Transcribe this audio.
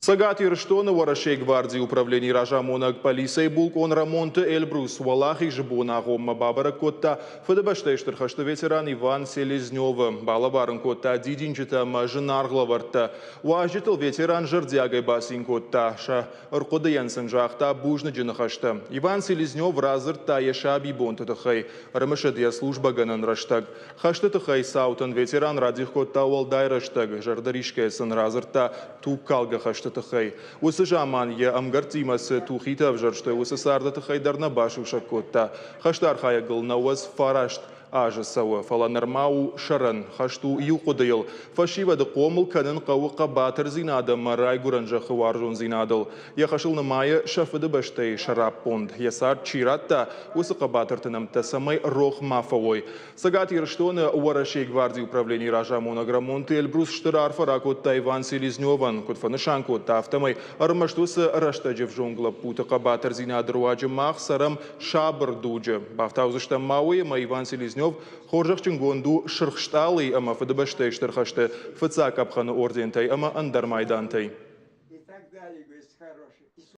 Цӕгат Ирыстоны Уӕрӕсейы гвардийы управленийы разамонӕг, пъӕлицӕйы булкъон Рӕмонты Эльбрус Уӕлахизы боны агъоммӕ бабӕрӕг кодта Фыдыбӕстӕйы Стыр хӕсты ветеран Иван Селезневы. Балӕвар ын кодта дидинджытӕ ӕмӕ зынаргъ лӕвӕрттӕ. Уазджытыл ветеран зӕрдиагӕй бацин кодта. Сӕ ӕрхъуыдыйӕн сын загъта бузныджы ныхӕстӕ. Иван Селезнев радзырдта йӕ сабибонты тыххӕй, ӕрымысыд йӕ службӕгӕнӕн рӕстӕг. Хӕсты тыххӕй цаутӕн ветеран радих кодта уӕлдай рӕстӕг, зӕрдӕрисгӕйӕ сын радзырдта тугкалгӕ хӕсты тыххӕй. Уыцы заман йӕ ӕмгӕрттимӕ цы тухитӕ ӕвзӕрстой, уыцы царды тыххӕй дӕр нӕ басусӕг кодта. Хӕсты архайӕгыл 99 азы цӕуы, фӕлӕ нырма у сӕрӕн. Хӕст у иу хъуыдыйыл, фӕсивӕды хъомыл кӕнын хъӕуы хъӕбатырдзинад ӕмӕ райгуырӕн зӕххы уарзондзинадыл. Йӕ хӕсыл нымайы сӕ Фыдыбӕстӕйы сӕраппонд йӕ цард чи радта, уыцы хъӕбатырты нӕмттӕ цӕмӕй рох ма фӕуой. Цӕгат Ирыстоны Уӕрӕсейы гвардийы управленийы разамонӕг Рӕмонты Эльбрус стыр арфӕ ракодта Иван Селезневӕн. Куыд фӕнысан кодта, афтӕмӕй ӕрмӕст уыцы рӕстӕджы взонг лӕппуты хъӕбатырдзинады руаджы мах цӕрӕм сабыр дуджы. Бафтаудзыстӕм ма уый, ӕмӕ Иван Селезнев хорзӕхджынгонд у Сырх Стъалыйы ӕмӕ Фыдыбӕстӕйы Стыр хӕсты фыццаг къӕпхӕны ордентӕй ӕмӕ ӕндӕр майдантӕй.